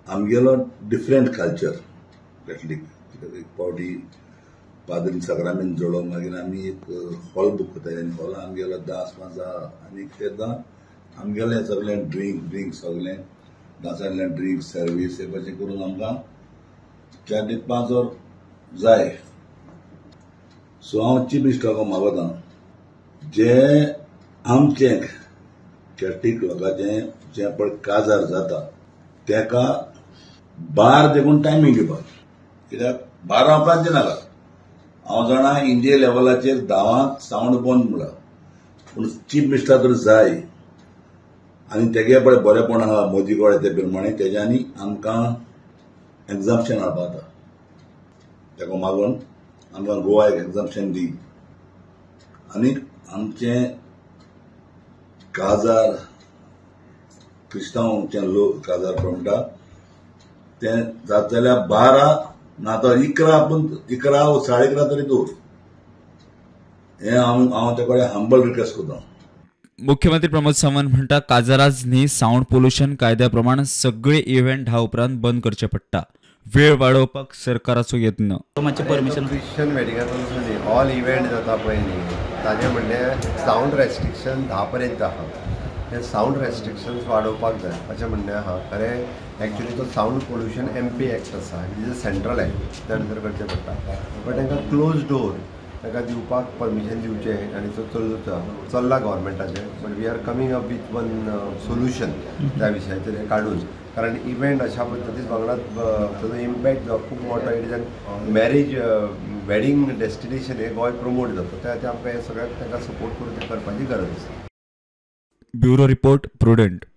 आमगेलो different culture Catholic. कित्याक एक फावटी पाद्रीन साक्रामेंत जोडो मागीर आमी एक हॉल बूक करताले आनी हॉलान आमगेलो दास माजा आनी तेन्ना आमगेलें सगळें ड्रिंक सगळें दासांतल्यान ड्रिंक सर्वीस हे भाशेन करून आमकां 4 ते 5 वर जाय. सो हांव चीफ मिनिस्टराक मागता जे आमचें कॅथलीक लोकांचें जें पळय काजार जाता तेका 12 देखून टायमींग दिवपाक. कित्याक 12 उपरांत नाका. हांव जाणा इंडिया लेवलाचेर 10 सावंड बंद म्हणला, पूण चीफ मिनिस्टर तर जाय आनी तेगे पळय बरेपण आहा मोदी कडेन ते प्रमाणे तेज्यांनी आमकां एग्जाम्पशन हाडपा जाता. तेका मागून आमकां गोवा एक एग्जाम्पशन दी आनी आमचें काजार क्रिस्तांवचे लोक काजार म्हणटा तें जाता जाल्यार 12 ना तर 11 पूण 11 वा 11:30 तरी दवर. हें हांव ते कडेन हंबल रिक्वेस्ट करता. मुख्यमंत्री प्रमोद सावंत म्हणटा काजाराज न्ही सावंड पोल्युशन कायद्या प्रमाण सगळे इव्हेंट 10 उपरांत बंद करचे पडटा. वेळ वाडोवपाक सरकाराचो यत्न. क्रिश्चन वेडिंगाचो ऑल इव्हेंट जाता पळय न्ही ताजें म्हणलें सावंड रेस्ट्रिक्शन 10 पर्यंत आहा. ते सावंड रेस्ट्रिक्शन्स वाडोवपाक जाय अशें म्हणणें आहा. खरें एक्चुली तो सावंड पोल्युशन MP act आसा, it is a central act, त्या भितर करचें पडटा. बट तांकां क्लोज डोर ताका दिवपाक परमिशन दिवचें आनी तो चल्ला गव्हर्मेंटाचें. But we are coming up with one solution त्या विशयाचेर हें काडून, कारण इव्हेंट अशा पद्दतीन वांगडा ताजो इम्पॅक्ट जावप खूब मोठो. It is an marriage wedding destination हें गोंय प्रमोट जाता, त्या खातीर आमकां हें सगळ्याक तांकां सपोर्ट करून तें करपाची गरज आसा. Bureau report, Prudent.